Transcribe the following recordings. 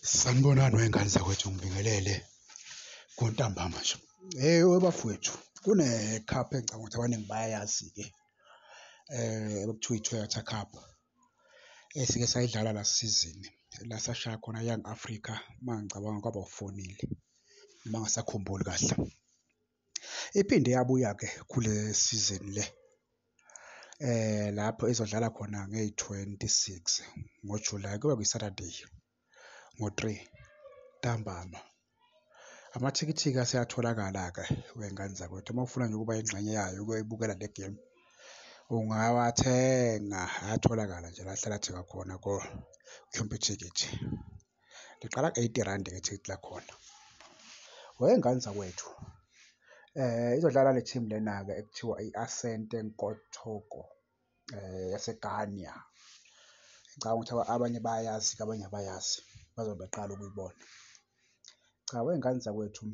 Sanibonani wey'ngane zakwethu, ngibingelele kuntambama nje. Webafowethu, kune-cup engicabanga ukuthi abaningi bayayazi-ke ekuthiwa i-Toyota Cup, esike sayidlala last season, la esashaya khona i-Young Africa uma ngicabanga kwaba u-four nil, uma ngingasakhumbuli kahle. Iphinde yabuya-ke kule season le, lapho izodlala khona ngeyi-26 ngoJulayi, kuyobe kuyi-Saturday, ngo-three ntambama. Amathikithi-ke aseyatholakala-ke wey'ngane zakwethu, uma ufuna nje ukuba ingxenye yayo ukuyoyibukela le game, ungawathenga, ayatholakala nje la ahlala ethengwa khona ko-Computicket. Liqala ku-eighty randi-ke ithikithi lakhona. Wey'ngane zakwethu, izodlala nale team lena-ke ekuthiwa i-Asante Kotoko yaseGhana. Ngicabanga ukuthi abanye bayayazi-ke abanye abayazi, bazobe beqala ukuyibona. Cha, wey'ngane zakwethu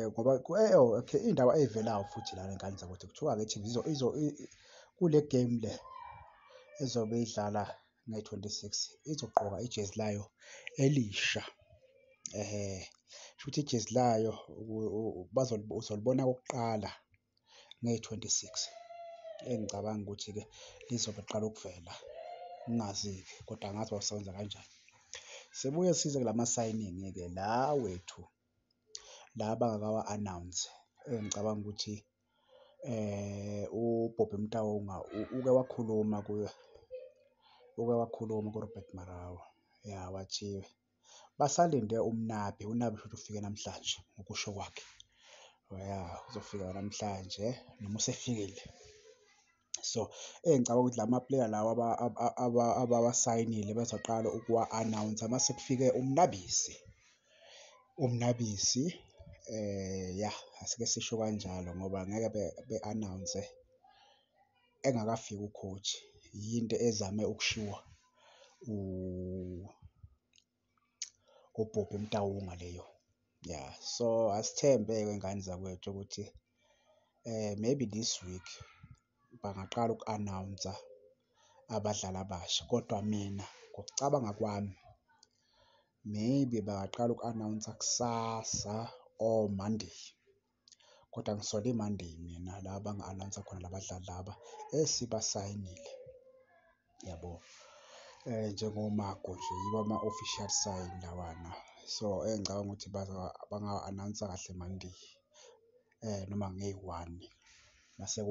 ngoba okay, iy'ndaba ey'velayo futhi lana y'ngane zakwethu kuthiwa-ke kule game le ezobe idlala ngeyi-26 izogqoka ijezi layo elisha. Shuthi ijezi layo uzolibona okokuqala ngeyi-26, engicabanga ukuthi-ke lizobe liqala ukuvela, ngingazi-ke kodwa angazi bazosebenza kanjani. Sibuye size kulama-signing-ke la wethu, la abangakawa-announce-i engicabanga ukuthi uBobby Motaung uke wakhuluma uke wakhuluma kuRobert Marawa, ya wathi basalinde uMnabi, uNabi shuthi ufike namhlanje ngokusho kwakhe. Ya, uzofika namhlanje noma usefikile. So, engicabanga ukuthi lama-player lawa abawasayinile bazoqala ukuwa-announce-a mase kufike uMnabisi. UMnabisi ya, asike sisho kanjalo ngoba ngeke be-announce-e engakafiki u-coach, yinto ezame ukushiwo uBobby Motaung leyo. Ya, so asithembe-ke wey'ngane zakwethu ukuthi maybe this week bangaqala uku-announce-a abadlali abasha, kodwa mina ngokucabanga kwami maybe bangaqala uku-announce-a kusasa or Monday, kodwa ngisola i-Monday mina la abanga-announce-a khona la badlali laba esibasayinile, yabo. NjengoMako nje yibo ama-official sign lawana. So, engicabanga ukuthi bangawa-announce-a kahle Monday noma ngeyi-one mase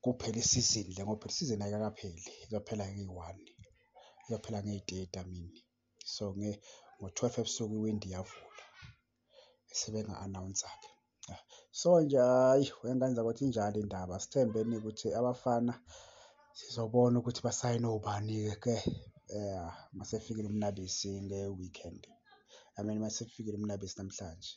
kuphela isizini le ngoba phela isizini ayikakapheli, izophela ngeyi-one, iyophela ngeyi-30 I mean. So, ngo-12 ebusuku iwindi iyavulwa, sebenga-announce-a-ke. So nje, hhayi wey'ngane zakwethu injalo indaba, asithembeni ukuthi abafana sizobona ukuthi basayine obani-ke ya uma sekufikile uMnabisi nge-weekend, I mean uma sekufikile uMnabisi namhlanje.